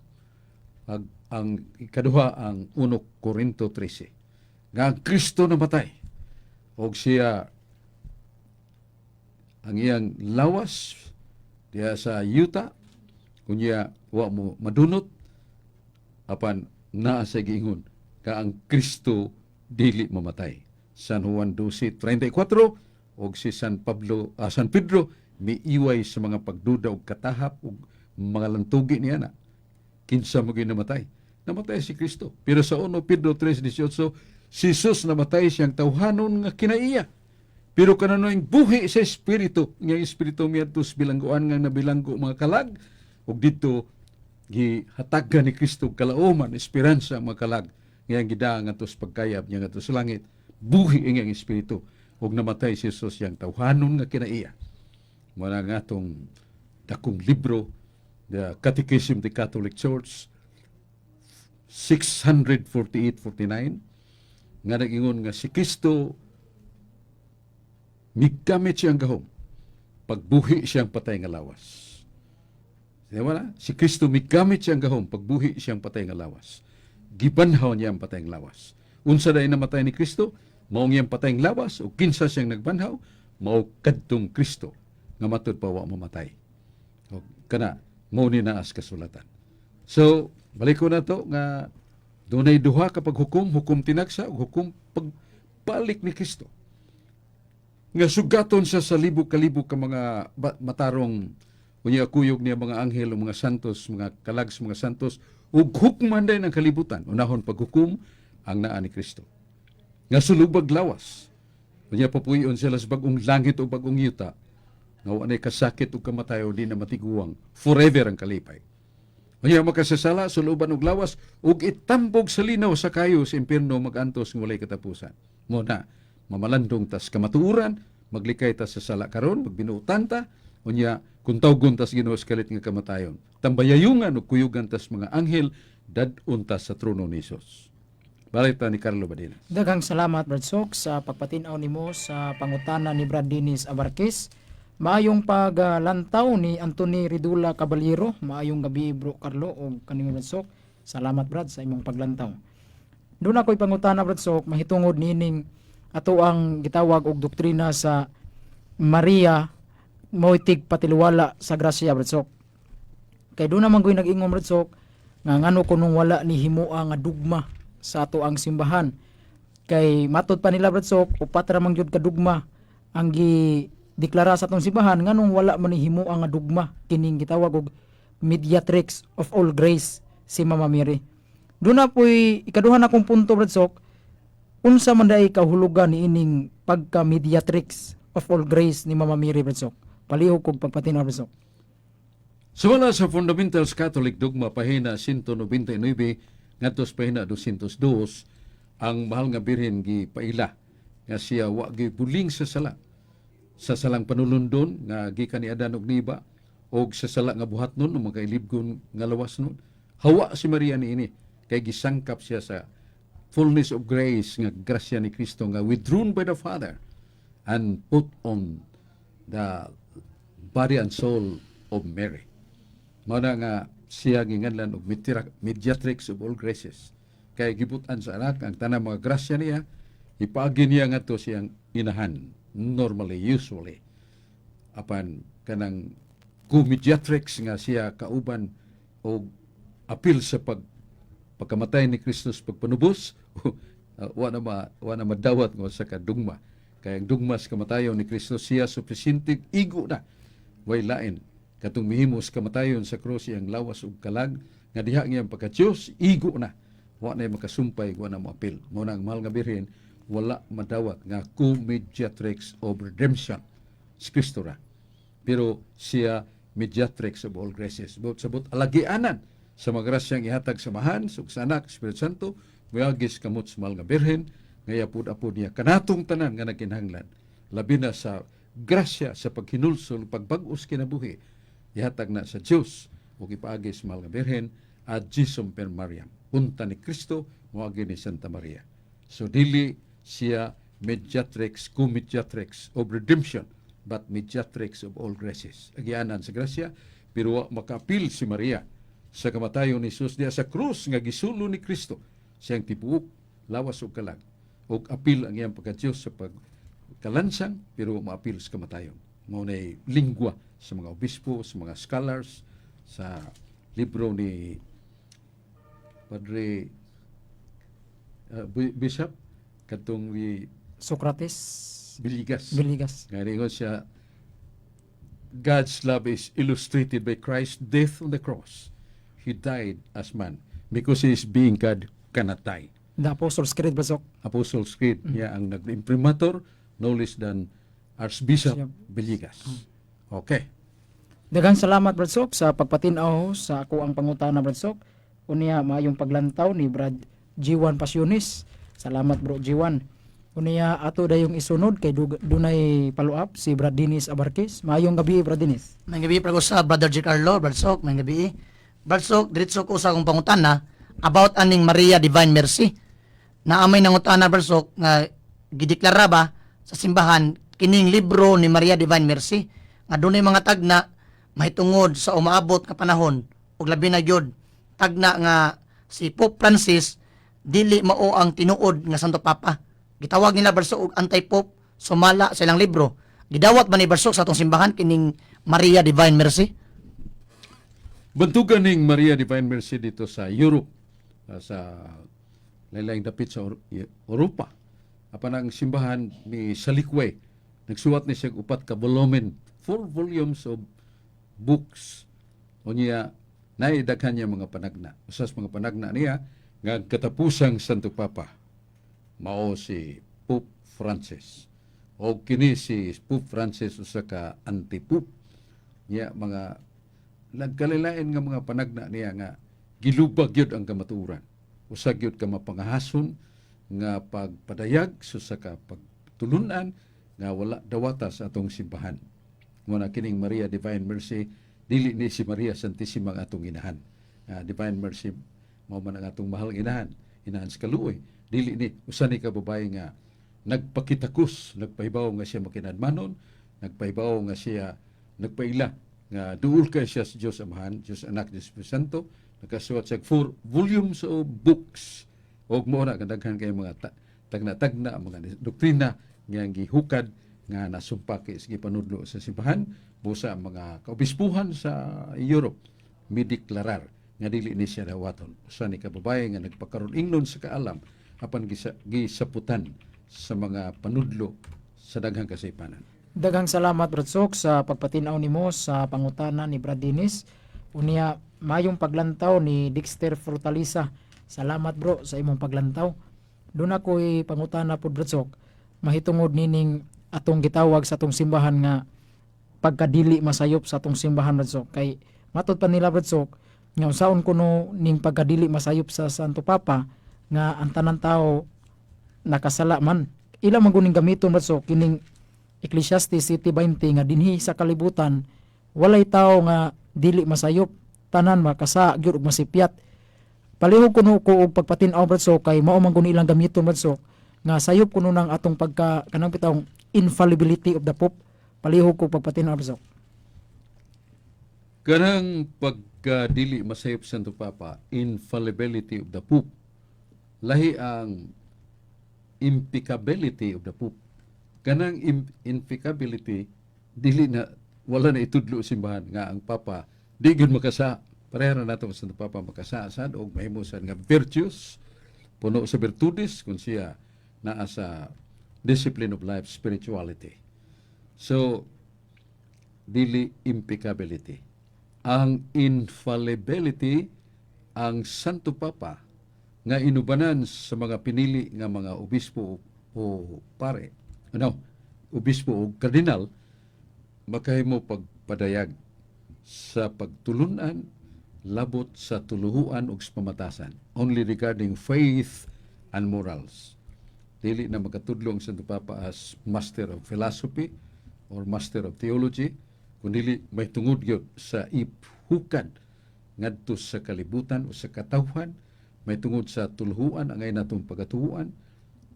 Ang ikaduha ang 1 Corinto 13. Nga ang Kristo namatay og siya ang iyang lawas diha sa yuta. Kunya wa mo madunot, apan naa sa giingon ka ang Kristo dili mamatay. San Juan 12:34. Og si San Pablo, San Pedro miiway sa mga pagduda og katahap og mga lantugi niya na kinsa mo namatay. Namatay si Kristo. Pero sa 1 Pedro 3:18, si Jesus namatay siyang tawhanon nga kinaiya. Pero kananoing buhi sa espiritu, nga espiritu miadto sa bilangguan nga nabilanggo mga kalag, ug didto gihatagan ni Kristo kalauman, esperansa ang mga kalag, nga ang gidaa ngadto sa pagkayab niya ngadto sa langit, buhi ang iyang espiritu, ug namatay si Jesus siyang tawhanon nga kinaiya. Mao na nga atong dakong libro, The Catechism of the Catholic Church, 648-49, nga nag-ingon nga si Kristo migamit siyang gahom pagbuhi siyang patay nga lawas. Di ba na? Si Kristo migamit siyang gahom pagbuhi siyang patay nga lawas. Gibanhaw niya ang patay nga lawas. Unsa dai namatay ni Kristo? Mao ang iyang patay nga lawas o kinsa siyang nagbanhaw? Mao kadtong Kristo nga matud pa wa mamatay. O kana mao ni naa sa kasulatan. So, balik ko na to nga dunay duha ka paghukom, hukom tinagsa ug hukom pagbalik ni Kristo. Nga sugaton siya sa libo kalibo ka mga matarong, unya kuyog niya mga anghel o mga santos, mga kalag sa mga santos, ug hukman din ang kalibutan. Unahon paghukom ang naa ni Kristo. Nga sulubag lawas. Unya papuyon sila sa bagong langit o bagong yuta nga wa nay kasakit ug kamatayon, di na matiguang, forever ang kalipay. Unya makasasala suluban og lawas ug itambog sa linaw sa kayo sa impierno, magantos nga walay katapusan. Mao na mamalandong tas kamatuoran, maglikay ta sa sala karon, magbinuotan ta, unya kung tawgon tas Ginoo sa kalit nga kamatayon, tambayayungan ug kuyugan tas mga anghel, dad-on ta sa trono ni Hesus. Balik ta ni Carlo Badinas. Daghang salamat, Brad Sok, sa pagpatin-aw nimo sa pangutana ni Brad Dennis Abarquez. Maayong paglantaw ni Anthony Ridula Caballero. Maayong gabi, Bro Carlo og kanimo, Brad Sok. Salamat, Brad, sa imong paglantaw. Doon ako'y pangutana, Brad Sok, mahitungod nining ato ang gitawag og doktrina sa Maria mao'y tigpatiliwala sa grasya, Brad Sok. Kay doon naman ko'y nag-ingon, Brad Sok, nga ngano kunong wala ni himoa nga dugma sa ato ang simbahan. Kay matod pa nila, Brad Sok, upat ra man gyud ka dugma ang gi deklara sa atong simbahan, nganong wala man ni himoa nga dugma kining gitawag og mediatrix of all grace si Mama Mary. Doon na po'y ikaduha na kong punto, Brad Sok, unsa man diay kahulugan ni ining pagka mediatrix of all grace ni Mama Mary, Brad Sok? Palihog kog pagpatinaw, Brad Sok. Sumala sa Fundamentals Catholic Dogma, pahina 199 ngadto sa pahina 202, ang mahal nga Birhen gipaila nga siya wa gibuling sa sala, sa salang panulundon nga gikan ni Adan ug Eva og sa sala nga buhat nun o mga ilibgon nga lawas nun. Hawa si Maria niini kay gisangkap siya sa fullness of grace nga grasya ni Kristo nga withdrawn by the Father and put on the body and soul of Mary. Mao na nga siya ginganlan og mediatrix of all graces. Kay gibutan sa anak ang tanang mga grasya niya, ipaagi niya ngadto siyang inahan normally, usually. Apan kanang co-mediatrix nga siya kauban og apil sa pagkamatay ni Kristus, pagpanubos, wa na madawat nga sa kadugma. Kay ang dugma sa kamatayon ni Kristo siya sufisyente, igo na. Way lain. Katong mihimo sa kamatayon sa krus iyang lawas ug kalag nga diha ngiyang pagka-Diyos, igo na. Wa na makasumpay, wa na moapil. Mao na ang mahal nga Birhen wala madawat nga co-mediatrix of redemption. Si Kristo ra. Pero siya mediatrix of all graces. But sabot alagianan sa mga grasyang ihatag sa Amahan, ug sa Anak, Espiritu Santo, moagi sa kamot sa mahal nga Birhen, nga iapod-apod niya kanatong tanan nga nagkinahanglan. Labi na sa grasya sa paghinulsol, pagbag-os kinabuhi, ihatag na sa Dios ug ipaagi sa mahal nga Birhen ad Jesum per Mariam. Punta ni Kristo, moagi ni Santa Maria. So dili siya mediatrix, co-mediatrix of redemption, but mediatrix of all graces. Agianan sa grasya, pero wa makaapil si Maria sa kamatayon ni Jesus diya sa krus nga gisulo ni Kristo siyang tibuok lawas ug kalag ug apil ang iyang pagka-Diyos sa pagkalansang, pero maapil sa kamatayon. Mao nay lingwa sa mga obispo, sa mga scholars. Sa libro ni Padre Bishop katong ni Socrates Villegas. Villegas. Nga niingon siya, "God's love is illustrated by Christ's death on the cross. He died as man because he is being God cannot die." The Apostles' Creed, Brad Sok. Apostles' Creed niya ang nag-imprimatur, no less than Archbishop Bishop. Villegas. Okay. Daghang salamat, Brad Sok, sa pagpatin-aw sa ako ang pangutana, Brad Sok. Unya, maayong paglantaw ni Brad G1 Pasionis. Salamat, bro G1. Unya, ato dayong isunod kay dunay follow up si Brad Dennis Abarquez. Maayong gabi, Brad Dennis. May gabi prag sa Brother G. Carlo, Brad Sok, may gabi. Brad Sok, diretso ko sa akong pangutana about aning Maria Divine Mercy. Naa may nangutana, Brad Sok, nga gideklara ba sa simbahan kining libro ni Maria Divine Mercy nga dunay mga tagna mahitungod sa umaabot nga panahon ug labi na gyud tagna nga si Pope Francis dili mao ang tinuod nga Santo Papa. Gitawag nila, Brad Sok, og anti-pope sumala sa ilang libro. Gidawat ba ni, Brad Sok, sa atong simbahan kining Maria Divine Mercy? Bantugan ning Maria Divine Mercy dito sa Europe, sa laylayng dapit sa Europa. Apan ang simbahan ni Salikway, nagsuwat ni siya og upat ka volumen, four volumes of books. Unya, naidaghan niya mga panagna. Usas mga panagna niya, nga ang katapusang Santo Papa, mao si Pope Francis. O kini si Pope Francis usa ka anti-pope. Niya mga nagkalilain nga mga panagna niya nga gilubag gyud ang kamatuoran. Usa gyud ka mapangahason nga pagpadayag sa usa ka pagtulunan nga wala dawata sa atong simbahan. Mo na kining Maria Divine Mercy, dili ni si Maria Santissima ang atong inahan. Divine Mercy mao man ang atong mahal nga inahan, inahan sa kaluoy. Dili ni usa ni ka babae nga nagpakitakos, nagpahibaw nga siya makinadmanon, nagpahibaw nga siya nagpaila nga duol kay siya sa Dios Amahan, Dios Anak, Dios Espiritu Santo. Nakasuwat siya og four volumes of books. Og mo na kadaghan kay mga tagna-tagna ang mga doktrina nga gihukad nga nasumpaki sa gipanudlo sa simbahan. Busa ang mga kaobispuhan sa Europe mideklarar nga dili ni siya dawaton. Usa ni ka babae nga nagpakaron ingnon sa kaalam apan gisaputan sa mga panudlo sa daghang kasaypanan. Daghang salamat, Brad Sok, sa pagpatin-aw nimo sa pangutana ni Brad Dennis. Unya, mayong paglantaw ni Dexter Fortaleza. Salamat, bro, sa imong paglantaw. Doon ako'y pangutana pod, Brad Sok, mahitungod nining atong gitawag sa atong simbahan nga pagkadili masayop sa atong simbahan, Brad Sok. Kay matod pa nila, Brad Sok, nga unsaon kuno ning pagkadili masayop sa Santo Papa nga ang tanan tao nakasala man. Ila man guning gamiton, Brad Sok, kining Ecclesiastes 7:20 nga dinhi sa kalibutan walay tao nga dili masayop, tanan makasa gyud ug masipyat. Palihog kuno ko og pagpatin-aw, Brad Sok, kay mao man guni ilang gamiton, Brad Sok, nga sayop kuno nang atong pagka kanang bitawng infallibility of the Pope. Palihog ko pagpatin-aw, Brad Sok. Kanang pagkadili masayop Santo Papa, infallibility of the Pope, lahi ang impeccability of the Pope. Kanang impeccability, dili na, wala na itudlo simbahan nga ang Papa di gyud makasa. Pareha na nato ang Santo Papa makasa sad og mahimo sad nga virtues, puno sa virtudes kung siya naa sa discipline of life spirituality. So dili impeccability. Ang infallibility, ang Santo Papa nga inubanan sa mga pinili nga mga obispo o pare, ano, obispo o kardinal, makahimo pagpadayag sa pagtulunan labot sa tuluhuan ug sa pamatasan, only regarding faith and morals. Dili na makatudlo ang Santo Papa as master of philosophy or master of theology, kundi may tungod gyud sa ihukad ngadto sa kalibutan o sa katawhan, may tungod sa tuluhuan, angay natong pagatuhuan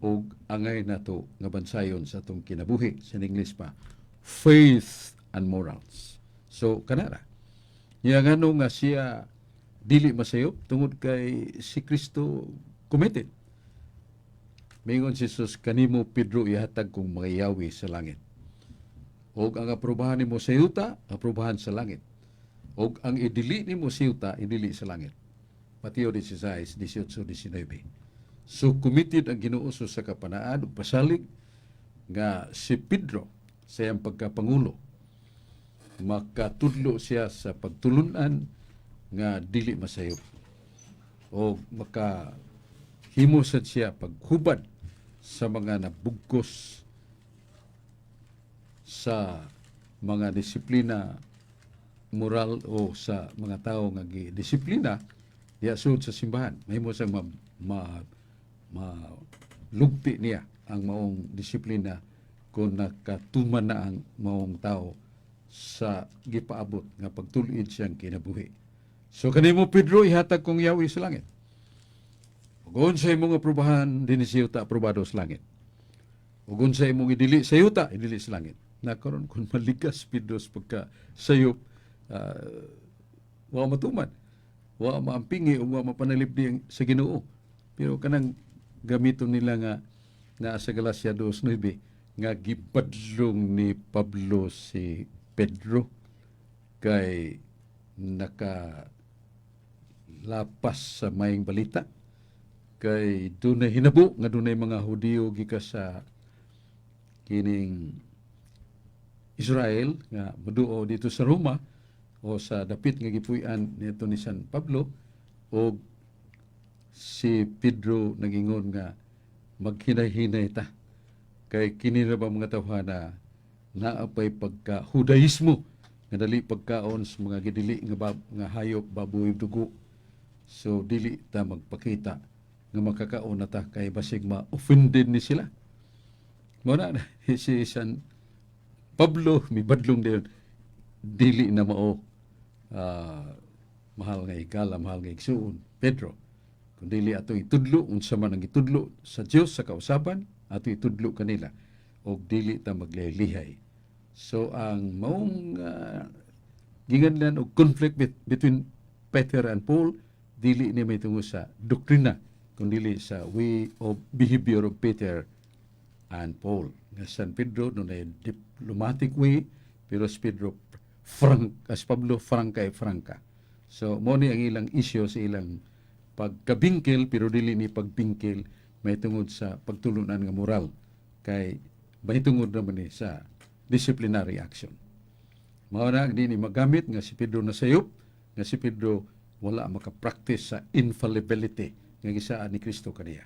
ug angay nato nga bansayon sa atong kinabuhi. Sa English pa, faith and morals. So kanara niya, ngano nga siya dili masayop? Tungod kay si Kristo committed. Mingon si Jesus, "Kanimo, Pedro, ihatag kong mga yawi sa langit. Og ang aprobahan nimo sa yuta, aprobahan sa langit." Og ang idili nimo sa yuta, idili sa langit. Mateo 16, 18, 19. So committed ang Ginoo sa kapanaad ug pasalig nga si Pedro sa iyang pagkapangulo makatudlo siya sa pagtulunan nga dili masayop o maka himo sad siya paghubad sa mga nabugkos sa mga disiplina moral o sa mga tao nga gidisiplina diya sud sa simbahan. Mahimo sa ma lugti niya ang maong disiplina kung nakatuman na ang maong tao sa gipaabot nga pagtul-id siyang kinabuhi. So kanimo, Pedro, ihatag kong yawi sa langit. Ug unsa imong aprobahan dinhi sa yuta, aprobado sa langit. Ug unsa imong idili sa yuta, idili sa langit. Na karon kung maligas Pedro sa pagka sayop, wa matuman. Wa maampingi o wa mapanalipdi sa Ginoo. Pero kanang gamiton nila nga naa sa Galacia 2:9 nga gibadlong ni Pablo si Pedro kay naka lapas sa maayong balita, kay dunay hinabo nga dunay mga Hudiyo gikan sa kining Israel nga moduo dito sa Roma o sa dapit nga gipuy-an nito ni San Pablo, o si Pedro nagingon nga maghinay-hinay ta kay kini ra ba mga tawhana naa pay pagka Hudaismo nga dali pagkaon sa mga gidili nga hayop, baboy, dugo. So dili ta magpakita nga makakaon na ta kay basig ma-offended ni sila. Mo na si San Pablo mibadlong din, dili na mao, mahal nga higala, mahal nga igsuon Pedro, kung dili atong itudlo unsa man ang itudlo sa Dios sa kausaban, ato itudlo kanila og dili ta maglihay. So ang maong ginganlan og conflict between Peter and Paul dili ni may tungo sa doktrina kun dili sa way of behavior of Peter and Paul. Nga San Pedro dunay diplomatic way, pero si Pedro frank, as Pablo franka e franka. So mo ni ang ilang issue sa ilang pagkabingkil, pero dili ni pagbingkil may tungod sa pagtulunan nga moral kay mahitungod naman ni sa disciplinary action. Mao na di ni magamit nga si Pedro nasayop, nga si Pedro wala makapractice sa infallibility nga gisaad ni Kristo kaniya.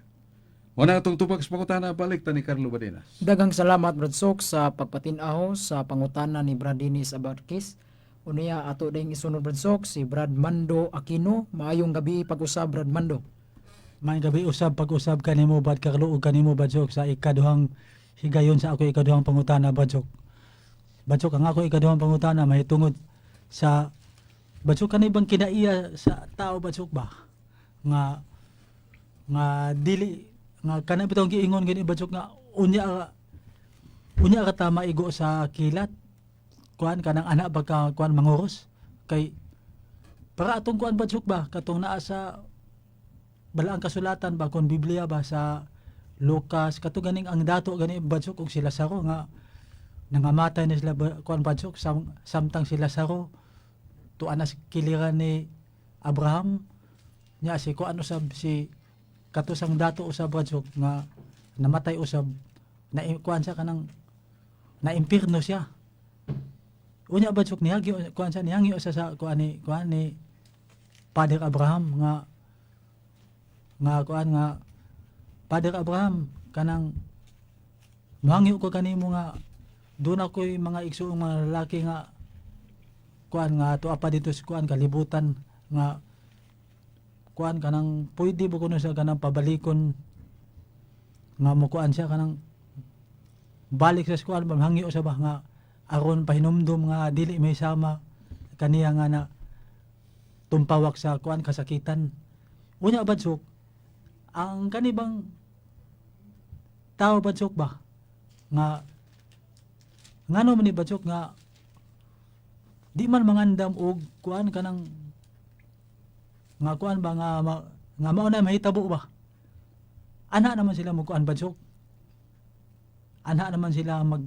Mao na atong tubag sa pangutana. Balik ta ni Carlo Badenas. Daghang salamat, Brad Sok, sa pagpatin-aw sa pangutana ni Brad Dennis Abarquez. Unya ato ding isunod, Brad Sok, si Brad Mando Aquino. Maayong gabi pag-usab, Brad Mando. Maayong gabi usab, pag-usab kanimo, Brad Carlo, ug kanimo, Brad Sok, sa ikaduhang higayon sa ako ikaduhang pangutana, Brad Sok. Brad Sok, ang ako ikaduhang pangutana mahitungod sa, Brad Sok, kani bang kinaiya sa tao, Brad Sok, ba nga nga dili nga kana bitong giingon gani, Brad Sok, nga unya ka ta maigo sa kilat, kuan kanang anak ba ka kuan manguros kay para atong kuan, Brad Sok, ba katong naa sa balaang kasulatan ba, kon Biblia ba, sa Lucas kato ganing ang dato gani, Brad Sok, og si Lazaro nga nangamatay na sila ba, kuan, Brad Sok, samtang si Lazaro tuan na sa kiliran ni Abraham nya. Si kuan usab, si katusang dato usab, Brad Sok, nga namatay usab na kuan siya kanang na impirno siya. Unya, Brad Sok, nihagi kuan siya, nihangyo siya sa kuan ni Father Abraham nga nga kuan nga, "Father Abraham, kanang muhangyo ko kanimo nga doon ako'y mga igsuong mga lalaki nga kuan nga tuwa pa dito sa kuan kalibutan nga kuan kanang pwede ba kuno sa kanang pabalikon nga mo kuan siya kanang balik sa kuan ba, hangyo sa ba nga aron pahinumdum nga dili may sama kaniya nga na tumpawak sa kuan kasakitan." Unya, Brad Sok, ang kanibang tao, Brad Sok, ba nga ngano man ni, Brad Sok, nga di man mangandam og kuan kanang nga kuan ba nga nga mao na mahitabo ba? Ana naman sila mo kuan, Brad Sok, ana naman sila mag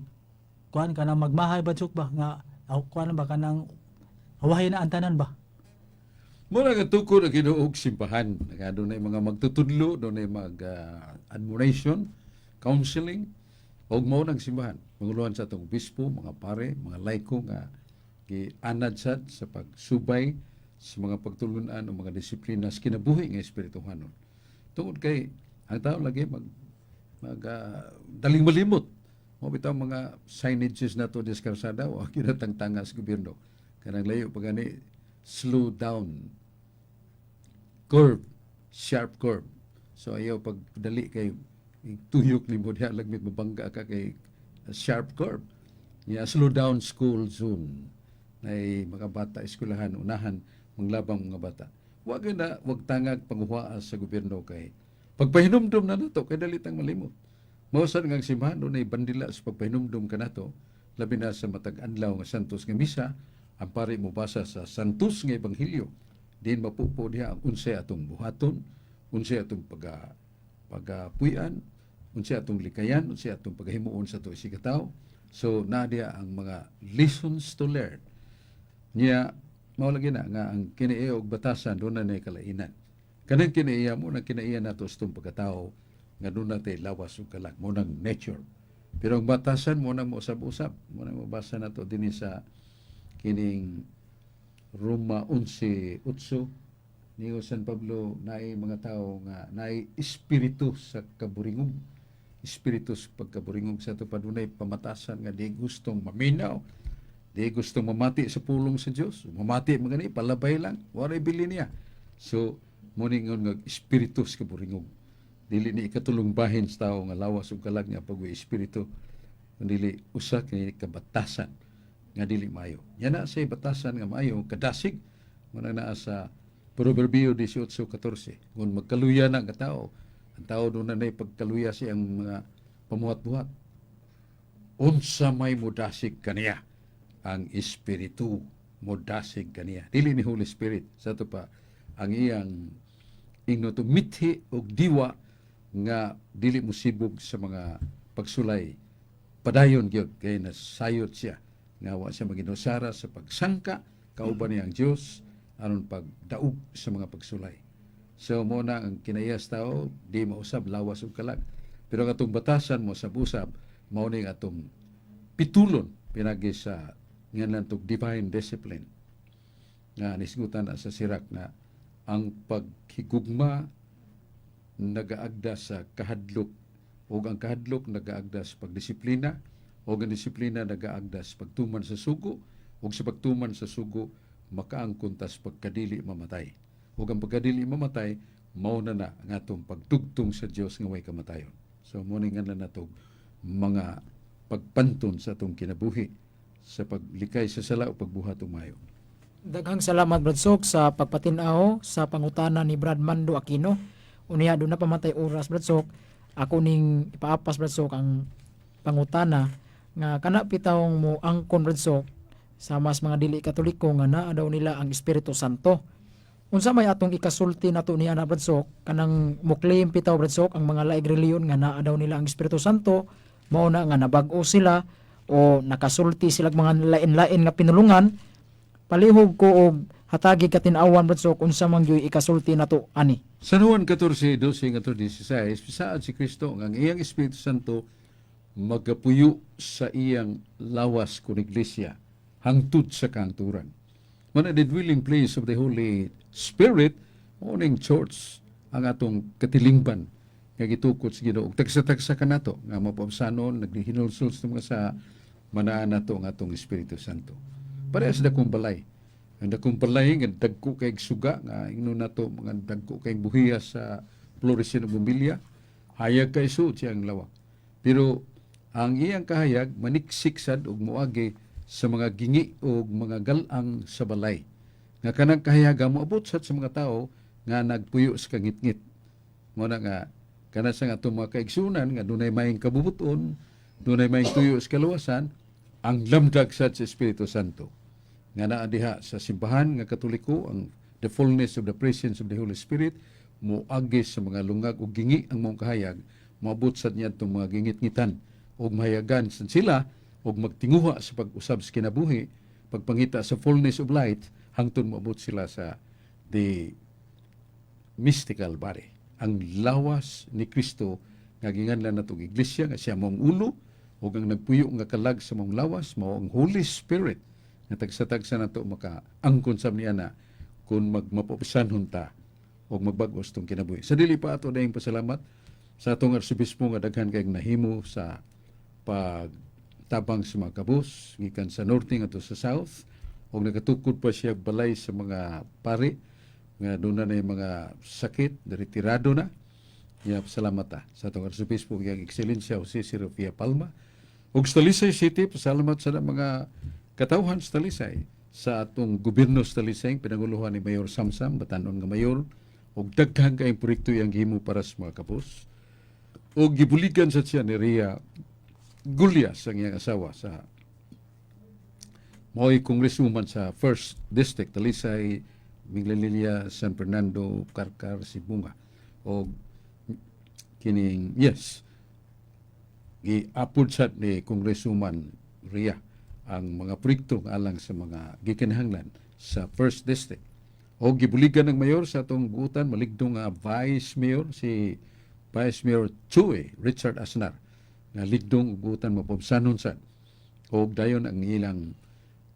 kuan kanang magmahay, Brad Sok, ba nga aw kuan ba kanang Awahin na ang tanan ba? Muna nga tukod ang Ginoo og simbahan. Nga dunay mga magtutudlo, dunay mag admonition, counseling, og mao nang simbahan. Panguluhan sa atong obispo, mga pare, mga laiko nga gianad sad sa pagsubay sa mga pagtulunan o mga disiplina sa kinabuhi nga espirituhanon. Tungod kay ang tao lagi mag mag daling malimot. Mao bitaw mga signages nato sa karsada o kinatangtanga sa gobyerno. Kanang layo pa gani, slow down, curve, sharp curve. So ayaw pagdali kay tuyok nimo diha, lagmit mabangga ka kay sharp curve. Ya, slow down school zone. Nay mga bata eskwelahan, unahan manglabang mga bata. Wag na wag tangag panguha sa gobyerno kay pagpahinumdum na nato kay dali tang malimot. Mao sad nga ang simbahan dunay bandila sa pagpahinumdum kanato, labi na sa matag adlaw nga Santos nga misa, ang pari mobasa sa Santos nga Ebanghelyo, din mapupo diha ang unsay atong buhaton, unsay atong pagapuy-an, unsay atong likayan, unsay atong pagahimuon sa ato isigkatawo. So naa diha ang mga lessons to learn. Nya mao lagi na nga ang kinaiya og batasan doon na kalainan. Kanang kinaiya mo nang kinaiya nato sa itong pagkatao nga doon na tay lawas ug kalag mo nang nature. Pero ang batasan mo nang mousab-usab, mo nang mabasa nato dinhi sa kining Roma 11:8 ni San Pablo, naay mga tao nga naay espiritu sa kaburingog, espiritu sa pagkaburingog. Sa ato padunay pamatasan nga di gustong maminaw, di gustong mamati sa pulong sa Dios. Mamati man gani, palabay lang, waray bili niya. So mo ni nga espiritu sa kaburingog. Dili ni ikatulong bahin sa tao nga lawas ug kalag nga pag espiritu, dili usa kini kabatasan nga dili maayo. Yan na sa batasan nga maayo kadasig mo na naa sa Proverbio 18:14. Kung magkaluya na ang tao, ang tao doon na pagkaluya siyang mga pamuhat-buhat. Unsa may mudasig kaniya? Ang espiritu modasig kaniya. Dili ni Holy Spirit. Sa ato pa, ang iyang ingno to mithi og diwa nga dili mo sibog sa mga pagsulay. Padayon gyud kay nasayod siya nga wa siya maginusara sa pagsangka kauban niya ang Dios aron pagdaog sa mga pagsulay. So mo na ang kinaiya sa tao di mausab lawas ug kalag. Pero ang atong batasan mo sa usab mao ni ang atong pitulon pinagi sa nga tog divine discipline nga nisgutan na sa Sirak na ang paghigugma nagaagda sa kahadlok ug ang kahadlok nagaagda sa pagdisiplina ug ang disiplina nagaagda sa pagtuman sa sugo ug sa pagtuman sa sugo makaangkon ta sa pagkadili mamatay ug ang pagkadili mamatay mao na na ang atong pagtugtong sa Dios nga way kamatayon. So mo ni nga nato mga pagpanton sa atong kinabuhi sa paglikay sa sala o pagbuhat og maayo. Daghang salamat, Brad Sok, sa pagpatin-aw sa pangutana ni Brad Mando Aquino. Unya doon na pamatay oras, Brad Sok. Ako ning ipaapas, Brad Sok, ang pangutana nga kana pitawong mo angkon, Brad Sok, sa mas mga dili Katoliko nga naa daw nila ang Espiritu Santo. Unsa may atong ikasulti nato niya na, Brad Sok, kanang mo-claim pitaw, Brad Sok, ang mga laing relihiyon nga naa daw nila ang Espiritu Santo, mao na nga nabag-o sila o nakasulti sila mga lain-lain nga pinulungan? Palihog ko og hatagi katin-awan, Brad Sok, unsa man gyud ikasulti nato ani. San Juan 14:12 ngadto 16, bisaad si Kristo nga ang iyang Espiritu Santo magapuyo sa iyang lawas kun iglesia hangtod sa kahangturan. Mao the dwelling place of the Holy Spirit mao ning church, ang atong katilingban nga gitukod sa Ginoo. Tagsa-tagsa kanato nga mapaubsanon naghinulsol sa mga sa manaan nato ang atong Espiritu Santo. Parehas dakong balay. Ang dakong balay nga dagko kay suga nga ingno nato mga dagko kay buhiya sa Floresino Bumbilya, hayag kay suod siyang lawak. Pero ang iyang kahayag maniksik sad og moagi sa mga gingi og mga galang sa balay. Nga kanang kahayaga moabot sad sa mga tao nga nagpuyo sa kangitngit. Mo na nga kana sa nga atong mga kaigsunan nga dunay maayong kabubuton, dunay maayong tuyo sa kaluwasan, ang lamdag sad sa Espiritu Santo. Nga naa diha sa simbahan nga Katoliko, ang the fullness of the presence of the Holy Spirit moagi sa mga lungag ug gingi ang mong kahayag, moabot sad niya itong mga gingit-ngitan ug mahayagan sad sila ug magtinguha sa pag-usab sa kinabuhi. pagpangita sa fullness of light hangtod moabot sila sa the mystical body, ang lawas ni Kristo nga ginganlan natong iglesia, nga siya mao ang ulo ug ang nagpuyo nga kalag sa maong lawas mao ang Holy Spirit nga tagsa-tagsa nato makaangkon sa niana kung magmapapisanhon ta og magbag-os tong kinabuhi. Sa dili pa ato dayong pasalamat sa atong arsobispo nga daghan kayong nahimo sa pagtabang sa mga kabus gikan sa norte ngadto sa south, ug nagatukod pa siya balay sa mga pari nga doon na yung mga sakit, retirado na. Ya, pasalamat ta sa atong arsobispo nga Ekscelensya Jose Sirofia Palma. Ug sa Talisay City, pasalamat sa mga katawhan sa Talisay, sa atong gobyerno sa Talisay, pinanguluhan ni Mayor Samsam, batanon nga mayor, ug daghan kayong proyekto iyang gihimo para sa mga kabus. Ug gibuligan sa siya ni Ria Gulyas ang iyang asawa sa mao'y congresswoman sa First District, Talisay, Minglanilla, San Fernando, Carcar, Sibonga. O kining, yes, giapod sad ni Congresswoman Ria ang mga proyekto nga alang sa mga gikinahanglan sa First District. O gibuligan ng mayor sa atong buutan, maligdong nga Vice Mayor, si Vice Mayor Chue Richard Asnar, nga ligdong buutan mapabsanon sad. O dayon ang ilang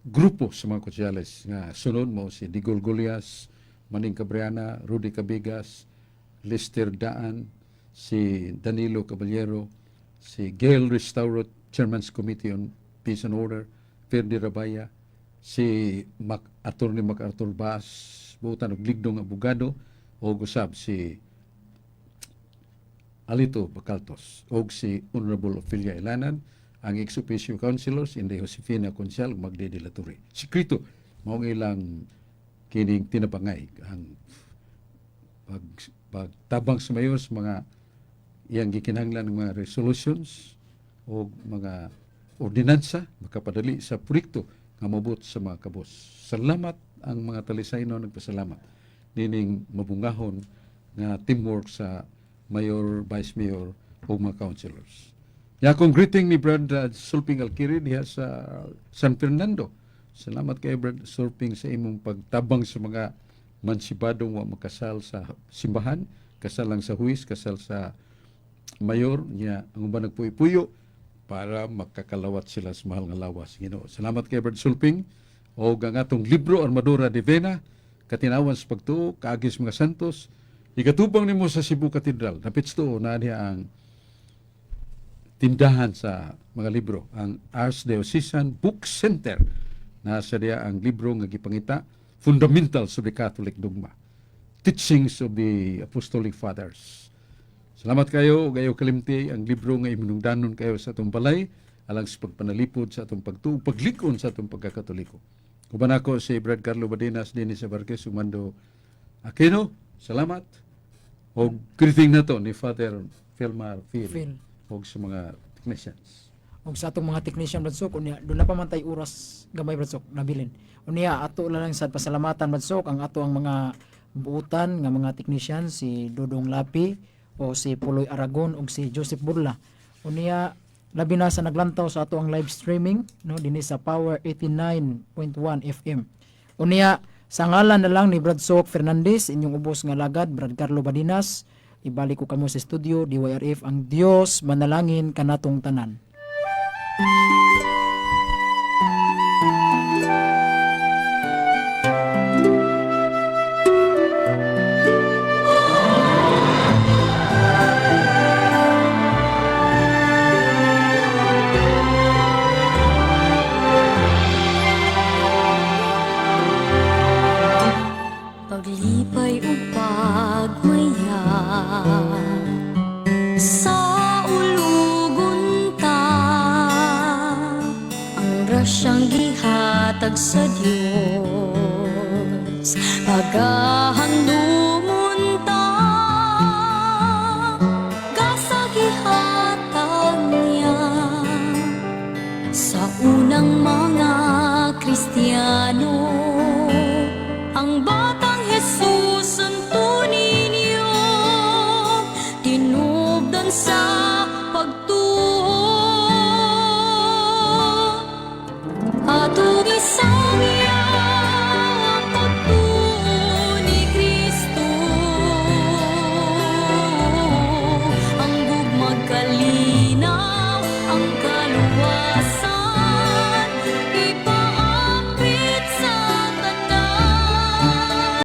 grupo sa mga konsyales nga sunod mo si Digol Golias, Maning Cabriana, Rudy Cabigas, Lester Daan, si Danilo Caballero, si Gail Restauro, Chairman's Committee on Peace and Order, Ferdi Rabaya, si Mac, Attorney MacArthur Baas, buutan og ligdong abogado, o usab si Alito Bacaltos, og si Honorable Ophelia Ilanan, ang ex-officio councilors, Inday Josefina Consial, Magde de la Torre. Sekreto, mao ang ilang kining tinabangay ang pagtabang sa mayor sa mga iyang gikinahanglan ng mga resolutions o mga ordinansa makapadali sa proyekto nga mobot sa mga kabos. Salamat ang mga Talisayno, nagpasalamat nining mabungahon nga teamwork sa mayor, vice mayor o mga councilors. Ya, akong greeting ni Brad Sulping Alkiri diha sa San Fernando. Salamat kay Brad Sulping sa imong pagtabang sa mga mansibadong wa makasal sa simbahan, kasal lang sa huwis, kasal sa mayor niya, ang uban nagpuyo-puyo para makakalawat sila sa mahal nga lawas Ginoo. Salamat kay Brad Sulping o ang atong libro Armadura Divina, Katinawan sa Pagtuo, Kaagis mga Santos, ikatubang nimo sa Cebu Cathedral. Napit to na niya ang tindahan sa mga libro, ang Archdiocesan Book Center. Nasa diya ang libro nga gipangita, Fundamentals of the Catholic Dogma, Teachings of the Apostolic Fathers. Salamat kayo, ug ayaw kalimti ang libro nga iminungdanon kayo sa atong balay, alang sa pagpanalipod sa atong pagtuo, paglikon sa atong pagkakatoliko. Uban ako si Brad Carlo Badenas dinhi sa Barques, Sumando Aquino. Salamat. O greeting na to ni Father Philmar Phil, Phil. Og sa mga technicians. Ug sa atong mga technician, Brad Sok, unya doon na pa man tay oras gamay, Brad Sok, nabilin. Unya ato lang sad pasalamatan, Brad Sok, ang ato ang mga buutan nga mga technician, si Dodong Lapi o si Puloy Aragon ug si Joseph Burla. Unya labi na sa naglantaw sa ato ang live streaming, no, dinhi sa Power 89.1 FM. Unya sa ngalan na lang ni Brad Sok Fernandez, inyong ubos nga lagad Brad Carlo Badinas, ibalik ko kamo sa studio DYRF. Ang Dios manalangin kanatong tanan. Paglipay ug pagmaya sa ulugunta, ang grasyang gihatag sa Dios pagahandumon ta. Gasa gihatag niya sa unang mga Kristiyano, ang batang Jesus Santo Niño, tinubdan sa pagtuo.